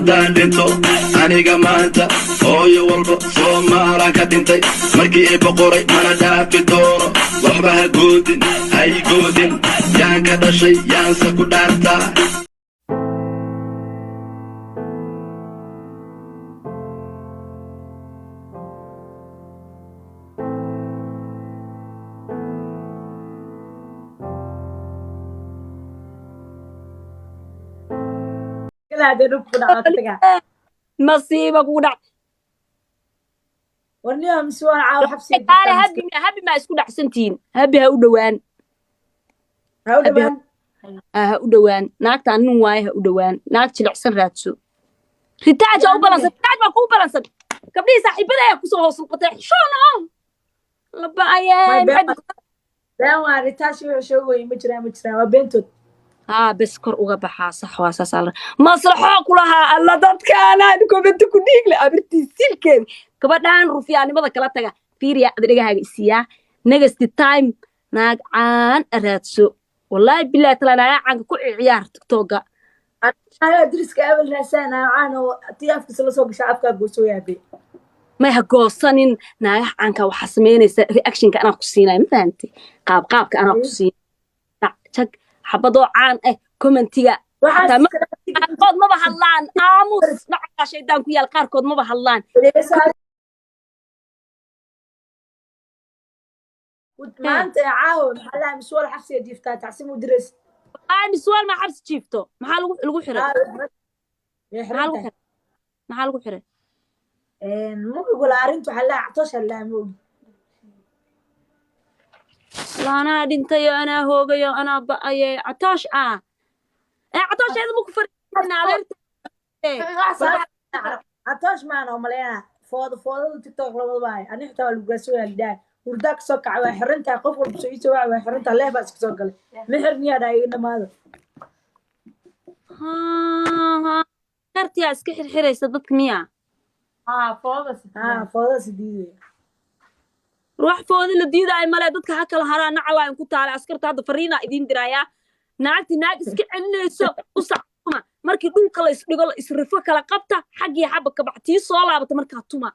Haddaan dhinto aniga maanta, hooyo walba Soomaalaan ka dhintay markii ay boqoray, mana dhaafi doono. Waxba ha goodin, hay goodin. Yaan ka dhashay, yaanse ku dhaartaa? Masiiba kugu dhac. Warniyo mise waan caawa xabsiga? Kaale, Habi, Habi, ma isku dhacsantihiin? Habi ha u dhowaan. Ha u dhawaan. Ha u dhowaan naagtaan, nin waaye, ha u dhowaan. Naag jilicsan raadso. Ritaaj waa u balansan, Ritaaj baa kuu balansan. Gabdhihii saaxiibada ayaa kusoo hoos noqotay. Xishoon oo la ba'ayeen. Been waa Ritaashi, wuxuu sheegooyi ma jiraan, ma jiraan, waa beentood. Haa, bes, kor uga baxaa. Sax waa saas. Alla maslaxo kulahaa, alla dadkaanaan komenti ku dhiigle abirtii silkeedi. Gabadhaan rufyaanimada kala taga. Fiiriya, ad dhegahaaga isiiyaa. Next time naag caan a raadso. Wallaahi bilahi tala, naagaa caanka ku ciyaar TikToka. Anaga diriska abel raasaan caan oo tii afkiisa lasoo gasha afkaa goosoo yaabe. May, ha goosanin. Naagaha caanka waxaa samaynaysa reactionka anaa ku siinaya, ma fahantay? Qaab qaabka anaa ku siinaya. Jag xabadoo caan ah commentiga. Qaarkood maba hadlaan, aamus dhacaa shaydaan ku yaal. Qaarkood maba hadlaan. Maanta caawa maxaa lahaa? Miswaal xabsiga jiiftaa, tacsim u dirays. Ay, miswaal ma xabsi jiifto? Maxaa lagu xiray? Maxaa lagu xiray? Maxaa lagu xiray? Ma ogola arrintu, waxaa lahaa Catoosha lahaa, ma ogi. La anaa dhintayo, anaa hoogayo, anaa ba'aye. Catoosh ah ee Catoosh eeda ma ku fariisin adeerta. Catoosh maana oo maleynaa fooda foodada TikTok labadaba waay. Ani xitaa waa lagu gaasooyaa, lidhahay hurdaa kasoo kacay, waa xirantahay. Qof walba soo iisoo wacay, waa xirantahay. Leef baa iska soo galay, ma xirniyaa dhaa, iga dhamaado. Kartiyaa iska xirxiraysa dadka miya? Haa, foodada sidiidaya. Wax fooda la diidaayo male. Dadka ha kala haraa. Nacalaayan ku taalay. Askarta hadda fariinaa idiin dirayaa. Naagti naag iska celinayso u sactuma. Markii dhulka la isdhigo, la isrifo, kala qabta xaggii xabba kabac tii soo laabata markaa tuma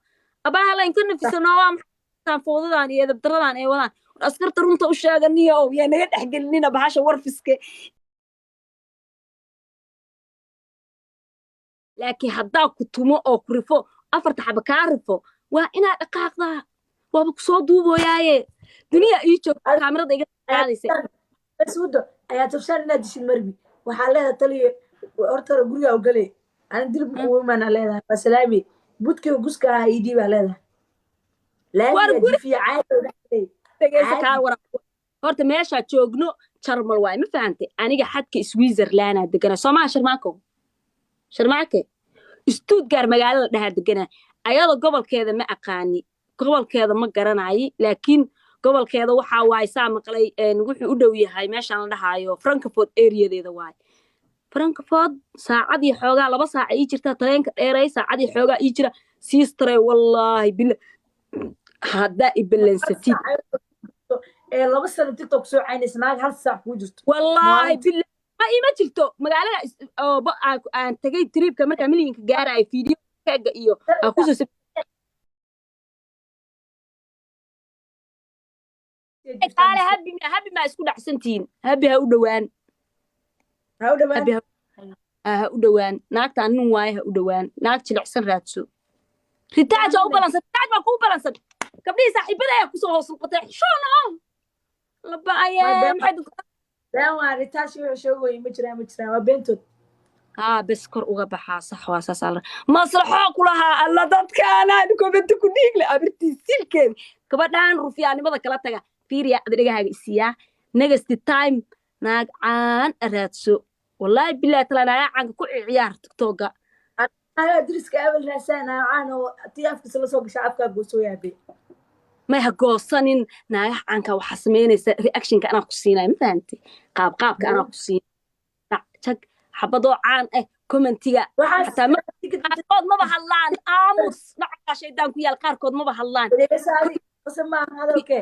abaaha layn ka nafisano. Waa maxaa foodadan iyo edabdaradan ay wadaan? War askarta runta u sheega niyo ow yaa naga dhexgelinina bahasha warfiske. Laakiin haddaa ku tumo oo ku rifo, afarta xaba kaa rifo, waa inaad dhaqaaqdaa. Waaba kusoo duubooyaaye, duniya ii joogta, kaamirada iga qaadaysa. Masuudo ayaa tafshaan inaad dishid marbi. Waxaa leedahay taliya horta hore gurigaa u galay ani dilib kugu imaanaa leedahay, waa salaami, budkiga guska ahaa ii dhiibaa leedahay. War laamiga jifiya caadi. Dhegeysa. Caadi. Kaa wara horta, meeshaa joogno Jarmal waay, ma fahantay? Aniga xadka Switzerlandaa deganaa, soomaa Sharmaako? Sharmaake Stuttgart magaalada dhahaa deganaa. Ayada gobolkeeda ma aqaani, gobolkeeda ma garanayi, laakiin gobolkeeda waxaa waaye saa maqlay wuxuu u dhow yahay meeshaan la dhahaayo Frankfurt areadeeda waaye. Frankfurt saacad iyo xoogaa, 2 saaca ii jirta tareenka dheeray, saacad iyo xoogaa ii jira. Siistare, wallaahi bila haddaa i balansatid. Ee 2 sano TikTok soo caynaysa naag hal saac kuu jirto. Wallaahi. Maalintii. Bila ma ima jirto magaalada oo aan tagay tripka markaa milyinka gaaraayo, video keega iyo aan kusoo kaale. Habi, Habi, ma isku dhacsantihiin? Habi ha u dhowaan. Ha u dhawaan. Habi ha u dhowaan naagtaan, nin waaye, ha u dhowaan. Naag jilicsan raadso. Ritaaj waa u balansan, Ritaaj baa kuu balansan. Gabdhihii saaxiibada ayaa kusoo hoos noqotay. Xishoon oo la ba'ayeen. Maxay dadka? Been waa Ritaashi, wuxuu sheegooyi ma jiraan, ma jiraan, waa beentood. Haa, bes, kor uga baxaa. Sax waa saas. Alla maslaxo kulahaa, alla dadkaanaan komenti ku dhiigle abirtii silkeedi. Gabadhaan rufyaanimada kala taga. Fiiriya, ad dhegahaaga isiiyaa. Next time naag caan a raadso. Wallaahi bilahi tala, naagaa caanka ku ciyaar TikToka. Anaga diriska abel raasaan caan oo tii afkiisa lasoo gasha afkaa goosoo yaabe. May, ha goosanin. Naagaha caanka waxaa samaynaysa reactionka anaa ku siinaya, ma fahantay? Qaab qaabka anaa ku siinaya. Jag xabadoo caan ah commentiga. Xataa qaarkood maba hadlaan, aamus dhacaa shaydaan ku yaal. Qaarkood maba hadlaan. Maaha hadalke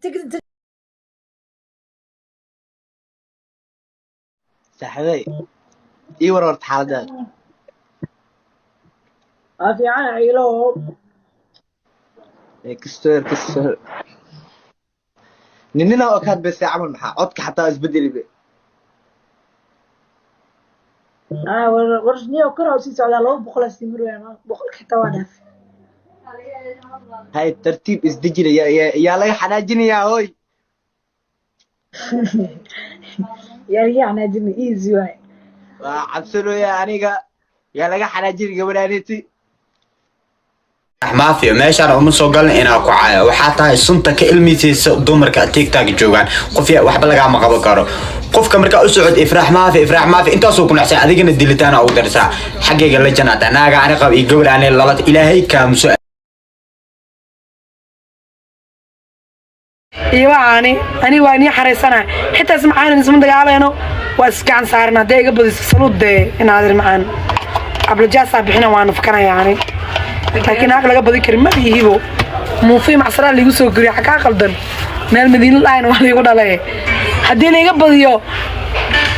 tigid. Saaxiibey, ii war horta xaaladaada. Waa fiican ciilo. Kistoer kistoer ninina oo kaad besay camal, maxaa codka xataa isbedeli be. Ah, war war niyo kor sii socdaa, 200 sii marwaya, 100 xitaa waa dhaaf. Hay, tartiib isdejina. Yaa laga xanaajinayaa hoy? Yaa laga xanaajina, easy waay. Waa cabsanooya aniga, yaa laga xanaajini gabadhaaniti. Maafiya meeshaan uma soo galin inaa ku caayo. Waxaa tahay sunta ka ilmisaysa dumarka TikTok joogaan. Qof waxba lagaama qaban karo. Qofka markaa u socod Ifraax Maafi, Ifraax Maafi, intaasoo ku nacsan adigana dilitaana ugu darsaa. Xaggayga la janaata naaga ani qab iyo gabadh ani lala ilaahay kaamuso. Iyo waxaani ani waa nii xaraysana, xitaa ismacaanan isma dagaalayno, waa isgacan saaran. Haddee iga badiso, saluud dee inaadir macaan ablajaasaa bixina, waana fakanaya ani, laakiin naag laga badin karin ma ihibo. Muufi macsaraa liigu soo goriya, xakaa qaldan meel madiina lahayn waa liigu dhalay. Haddii laiga badiyo,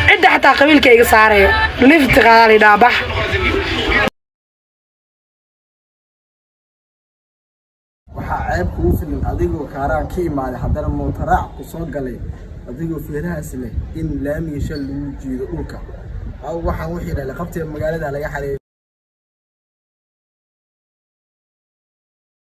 cidda xataa qabiilka iga saaraya lifti qaali dhaabax. Waxaa ceeb kugu filan adigoo kaaraan ka imaaday, haddana mootaraac ku soo galay, adigoo feerahaas leh, in laamiga shal lagu jiido dhulka. Waxaan wixii dhalay qabtee magaalada laga xareeyay.